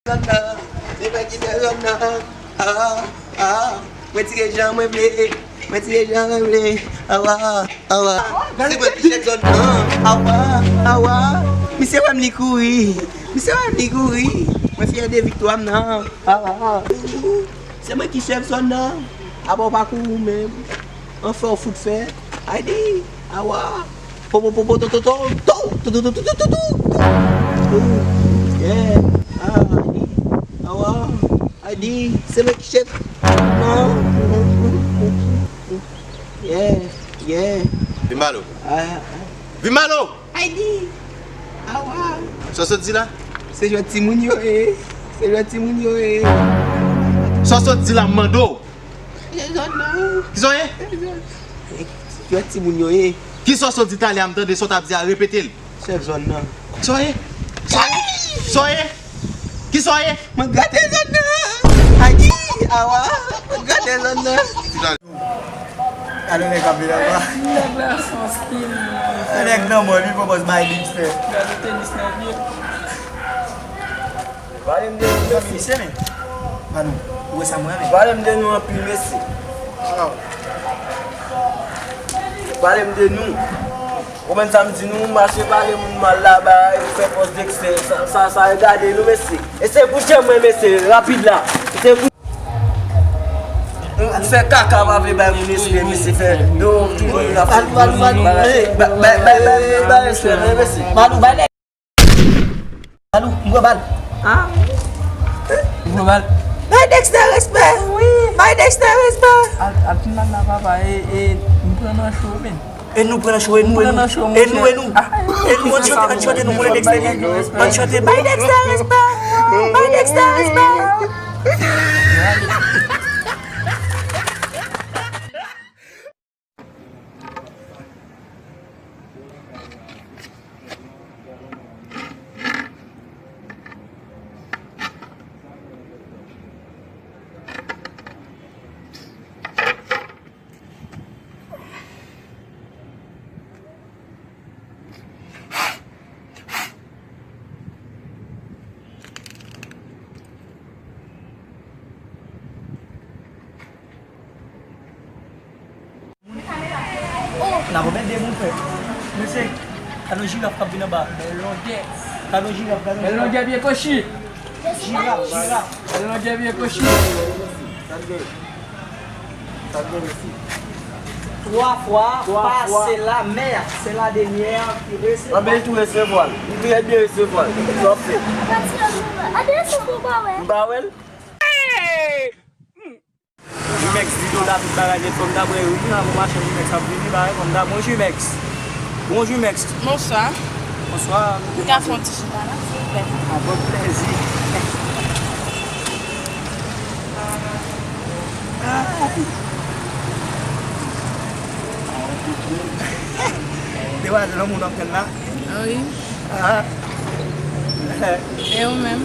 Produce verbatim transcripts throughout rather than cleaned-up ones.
Zòn nan, se mwen ki chèf zòn nan. Ah, ah, mwen tire jan mwen vle. Mwen tire jan mwen vle. Awa, awa. Se mwen ki chèf zòn nan. Awa, awa. Misye wè m li kouri. Misye wè m li kouri. Mwen fyè de viktwa m nan. Awa. Se mwen ki chèf zòn nan. Apa w pa kouri ou menm? Anfen w fout fè. Aydi, awa. Po, po, po, po, to, to, to, to, to, to, to, to, to, to, to. Yeah. Ah, Aydi, awa. Aydi, se mwen ki chèf. Non. Yeah, yeah. Vin ba lo. Ah, ah. Vin ba lo. Aydi, awa. Sa w sot di la? Se jwèt timoun yo ye. Se jwèt timoun yo ye. Sa w sot di la, m mande w? Se zòn nan. Kisa w ye? Se jwèt timoun yo ye. Kisa w sot di talè a, m tande sa w t ap di a, repete l. Chèf zòn nan. Kisa w ye? Kisa w ye? Kisa w ye? Kisa w ye? Mwen gate zòn nan. Aydi, awa. Mwen gate zòn nan. Gade nèg ap vin anba. Nèg la san stil. Nèg nan mò, li pwopòz bay li fè. Gade tenis nan pye. Pale m de nou, mesye. Mesye, men. Manou, ou wè sa mwen, men. Pale m de nou anpil, mesye. Pale m de nou. Ou konprann sa m di nou, mache pale moun mal la, bay, fè pòz dekstè, sa, sa, sa, gade nou, mesye. E se pou jan mwen, mesye, rapid la. E se pou Ou fè kaka, pa vle bay moun respè, mesye fè. Yo, toujou la fè. Bay, bay, bay, bay, bay respè, mesye. Malou, bay nèg. Malou, m pran bal. Ah. M pran bal. Bay Dexter respè. Wi. Bay Dexter respè. Al, al fin mal la, papa, e, e, m pran nan cho, men. E nou pran cho, e nou, e nou, e nou, e nou. E nou, ann chante, ann chante, nou konnen Dexter li. Ann chante, bay Dexter respè. Bay Dexter respè. N ap remèt de moun fè. Mesye, gade yon jiraf k ap vin anba. Bèl longè. Gade yon jiraf, gade yon jiraf. Bèl longè pye kochi. Jiraf, jiraf. Bèl longè pye kochi. Twa fwa, twa fwa. Pase la, mè, se la dènyè ki resevwa. Anben, li tou resevwa l. Li tou byen resevwa l. Sa w ap fè? Gade yon sou pou w pa wè. M pa wè l. Hey! Jimex di do la tout bagay nèt, fò m ta bwè wi, la pou machann Jimex ap vini, bagay, fò m ta bon Jimex. Bon Jimex. Bonswa. Bonswa. M ka fè yon ti chita la, silvouplè? Avèk plèzi. Demwazèl, yon moun ap tann la. Wi. Ah. E ou menm?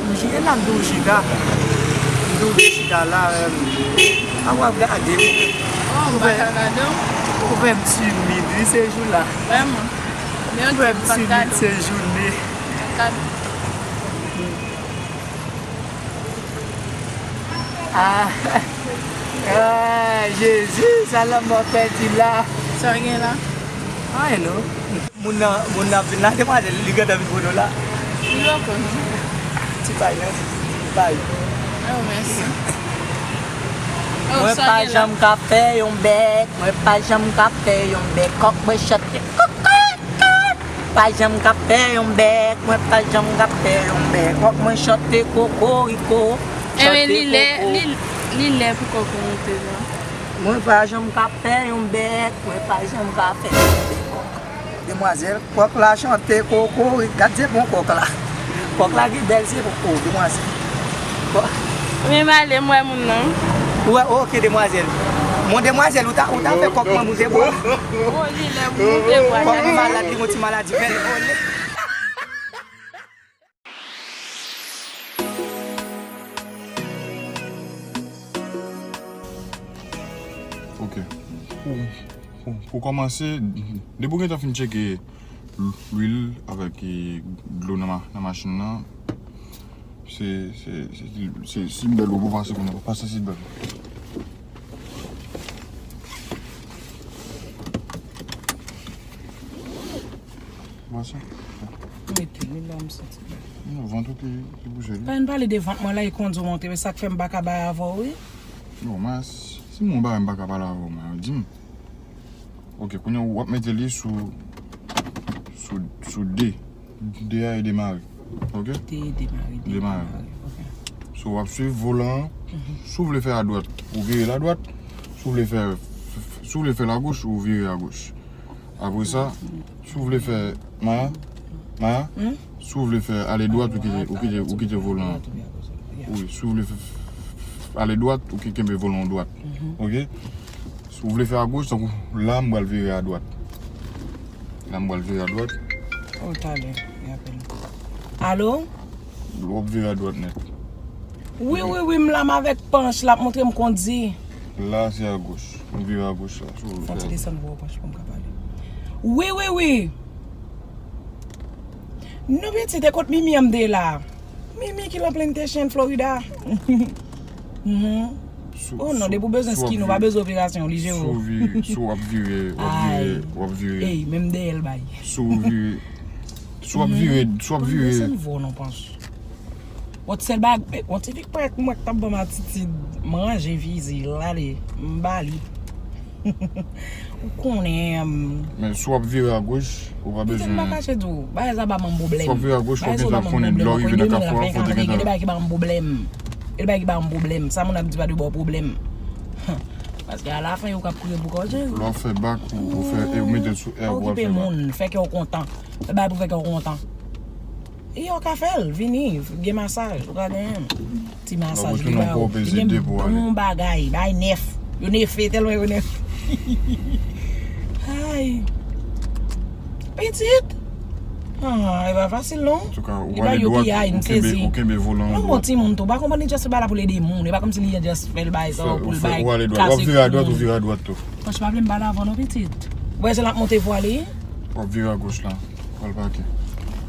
M chita la, m di w chita. M di w chita la, menm. A w ap gade m. Oh, m pa ka gade w. Ou fè m timid, wi, se jou la. Vrèman. Ou fè m timid, se jounen. Ah. Ah, Jezi, sa lanmò pèdi la. Sa w gen la? Anyen non. Moun nan, moun nan ap vin la, demwazèl, li gentan vin pran nou la. Li poko non. Ti pay non, ti pay. Oh, mèsi. Oh, mwen pa janm ka fè yon bèk, mwen pa janm ka fè yon bèk. Kòk mwen chante. Pa janm ka fè yon bèk, mwen pa janm ka fè yon bèk. Kòk mwen chante kokoriko. Enben, li lè, li, li lè pou kòk ou moute la. Mwen pa janm ka fè yon bèk, mwen pa janm ka fè yon bèk. Demwazèl, kòk la chante kokorik, gad se bon kòk la. Kòk la gen bèl se bon, demwazèl. Kò- Men m ale, m wè moun nan. Ou wè, oke, demwazèl. Mon demwazèl, ou ta, ou ta fè kòk mwen moute bwa. Oh, li lè pou moute bwa. Kòk mwen malad, li gon ti maladi, fè l, oh, li- Ok. Pou, pou, pou kòmanse, depi w gentan fin tcheke lwil avèk, e, dlo nan ma-, nan machin nan, Se, se, se, se seatbelt ou pou pase kounye a. Pase seatbelt ou. Pase. Mete li la, m santi byen. Non, vant ou ki, ki bouje, wi. Pa vin pale de vant mwen la, e kondi w monte, men sa k fè m pa ka bay avè w, wi. Non, mas, si m wè yon bagay m pa ka pale avè w, men di m. Ok, kounye a w ap mete li sou, sou, sou de. De a e demare. Ok? De, demare, de, demare. Ok. So, w ap swiv volan an. Si w vle fè adwat, ou vire l adwat. Si w vle fè, si w vle fè l agoch, ou vire agoch. Apre sa, si w vle fè, Maya, Maya, si w vle fè ale dwat, ou kite, ou kite, ou kite volan an. Wi, si w vle fè, fè ale dwat, ou ki kenbe volan an dwat. Ok? Si w vle fè agoch, tankou la, m pral vire adwat. La, m pral vire adwat. Oh, talè, y apèl. Alo? W ap vire adwat nèt. Wi, wi, wi, m la, m avèk Panch, l ap montre m kondi. La, se agoch. M vire agoch la. Si w vle fè. Fò ti desann pou w, Panch, pou m ka pale. Wi, wi, wi. Non, pitit, e kot Mimi an m te ye la? Mimi ki lan Plantation, Florida. Mhm. Oh non, depi w bezwen skin, ou pa bezwen operasyon, li jere w. Si w vire, si w ap vire, w ap vire, w ap vire. Ey, menm dèyè l bay. Si w vire, si w ap vire, si w ap vire. Desann vwa w non, Panch. Yon ti sèl bagay, yon ti fi k parèt mwen k t ap ban m atitid, m ranje fizi l, ale, m ba li. Ou konnen. Men si w ap vire agoch, ou pa bezwen. Pitit, m pa kache di w, bagay sa pa ban m pwoblèm. Si w ap vire agoch, fò w gentan konnen lè w rive nan kafou a, fò w te gentan. Gen de bagay ki ba m pwoblèm. Gen de bagay ki ba m pwoblèm. Sa moun ap di pa de ba w pwoblèm. Paske alafen, yo k ap kriye pou kò w. Lè w ap fè bak, ou, ou fè, e ou mete l sou air pou w al fè bak. Okipe moun, fè kè w kontan. Fè bagay pou fè kè w kontan. E yo ka fè l, vini, gen masaj, ou ka genyen. Ti masaj li ba yo. Li gen bon bagay, bay nèf. Yo nefe, tèlman yo nèf. Ay. Pitit. Ah, e pa fasil non. Li ba yo piyay, m sezi. Ou kenbe volan an dwat. Yon bon timoun tou, pa konprann li just fè bagay la pou l ede moun. E pa kòmsi li just fè l bay sa, pou l bay kase. W ap vire adwat, ou vire adwat tou. Franchman, pa vle m pale avè w non, pitit. Ou wè jan l ap monte vwa li? W ap vire agoch la. Pral pake.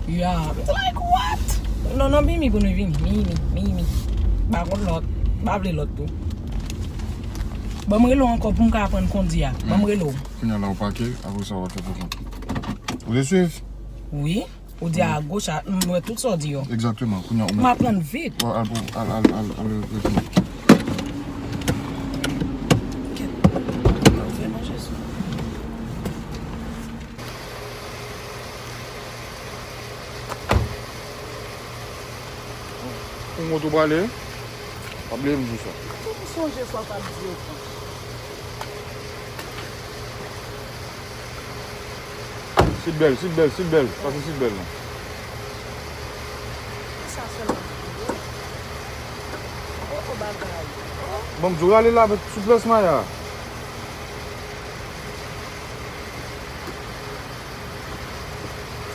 Ya, m te like, what? Non, non, Mimi pou nou vini. Mimi, Mimi. Pa konn lòt. Pa vle lòt tou. Ban m rele w ankò pou m ka aprann kondi a. Ban m rele w. Kounye a la ou pake, apre sa w ap fè pou kont. Ou te swiv? Wi. Ou di a goch a, m wè tout sa w di yo. Egzakteman. Kounye a ou mèt. M aprann vit. Al, al, al, al, al, al, al. Kèt. Fè manje sou. Pou mwen tou prale, pa bliye m di w sa. Pou m sonje sa w t ap di yo, Franch. Seatbelt, seatbelt, seatbelt. Pase seatbelt lan. Sa sèlman ki tou. Oh, oh, bagay. Oh. Bon, m di w rale la avèk souples, Maya.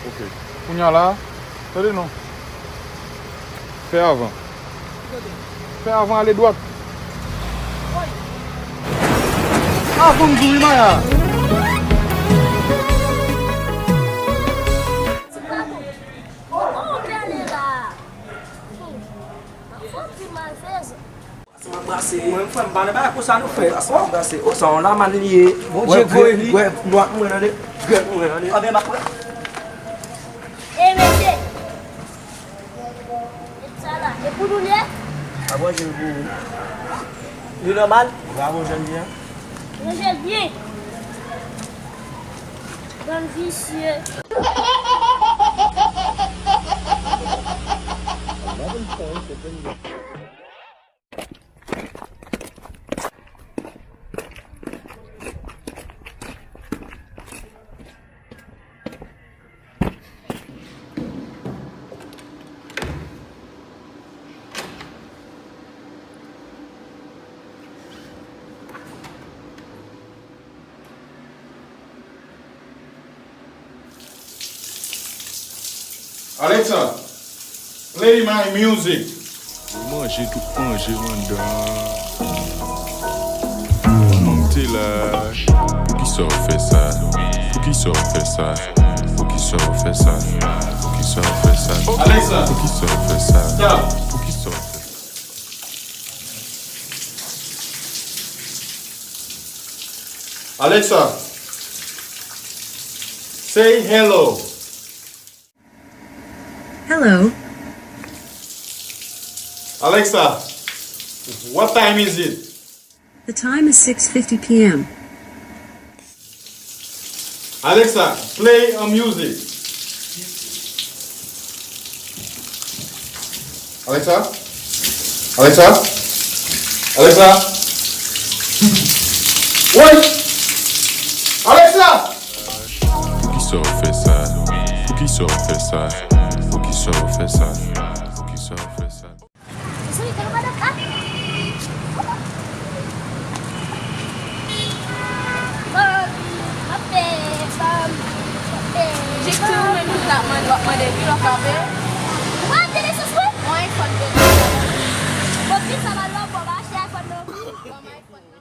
Ok. Kounye a la, tande non. Fè avan. Fè avan, ale dwat. Avan m di w wi, Maya. Ti pa bon. Oh, bèl la. Fò ti malfèzan. Mwen, frè m, pa nan bagay konsa non, frè. Brase, brase. O, sa yon laman li ye. Bondye voye li. Wè, dwat mwen, tande. Dwat mwen, tande. Anben, m ap pran. E, mesye. E sa la, e pou nou li ye? Ap ranje l pou ou. Li nòmal? Ap ranje l byen. Ranje l byen. Bann visye. Alexa, play my music. Ou manje tout manje anndan. Kòman m te lach? Poukisa w fè sa? Poukisa w fè sa? Poukisa Poukisa w fè sa? Poukisa w fè sa? Alexa! Poukisa w fè sa? Stop! Poukisa w fè sa? Alexa, say hello. Hello. Alexa, what time is it? The time is six fifty p m. Alexa, play a music. Alexa? Alexa? Alexa? Woy! Alexa! Poukisa w fè sa? Poukisa w fè sa? Poukisa w fè sa? Poukisa w fè sa? Jis tou menm tou t ap mande, w ap mande ki lè w frape. Mwen te nesans wi. Yon iPhone de. Bon, vin sa mal lòk, bon, ba achte iPhone non. Bon, iPhone.